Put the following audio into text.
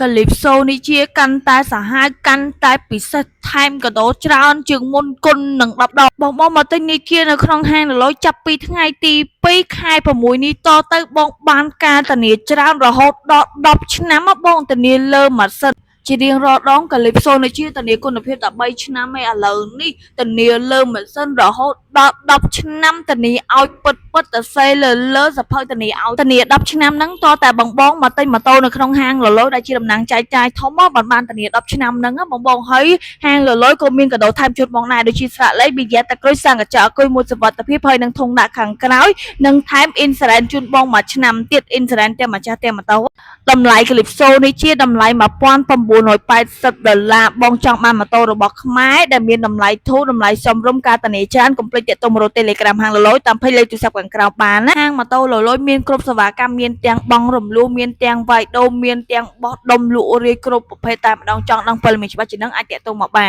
Calypso នេះជាកាន់តែសាហាវកាន់តែពិសេសថែមកាដូច្រើនជាងមុនគុណនឹង10ដងបងបងមកទិញនេះជានៅក្នុងហាងលលយចាប់ពីថ្ងៃទី2ខែ6នេះតទៅបងបានការធានាច្រើនរហូតដល់10ឆ្នាំហ៎បងធានាលើម៉ាស៊ីនជារៀងរាល់ដង Calypso នេះជាធានាគុណភាពតែ3ឆ្នាំឯងឥឡូវនេះធានាលើម៉ាស៊ីនរហូតដល់10ឆ្នាំធានាឲ្យពិតពិតតែសេលើលើសភៅធានាឲ្យធានា10ឆ្នាំហ្នឹងតតែបងបងមកទិញម៉ូតូនៅក្នុងហាងលលយដែលជាតំណាងចែកចាយធំមកបានបានធានា10ឆ្នាំហ្នឹងណាបងបងហើយហាងលលយក៏មានកាដូថែមជូនបងដែរដូចជាស្លាកលេខប៊ីយ៉ែតតាក្រុយសង្កចកគុយមួយសុវត្ថិភាពហើយនឹងធុងដាក់ខាងក្រោយនិងថែម insurance ជូនបងមួយឆ្នាំទៀត insurance ទាំងម្ចាស់ទាំងម៉ូតូតម្លៃ Calypso នេះជាតម្លៃ1980ដុល្លារបងចង់បានម៉ូតូរបស់ខ្មែរដែលមានតម្លៃធូរតម្លៃសមរម្យការធានាច្រើនកុំភ្លេចទាក់ទងមករក Telegram ហាងលលយតាម page លេខទូរស័ព្ទខាងក្រោមបានណាហាងម៉ូតូលលយមានគ្រប់សេវាកម្មមានទាំងបង់រំលោះមានទាំងវាយដូរមានទាំងបោះដុំលក់រាយគ្រប់ប្រភេទតែម្ដងចង់ដឹងព័ត៌មានច្បាស់ជាងនឹងអាចទាក់ទងមកបាន។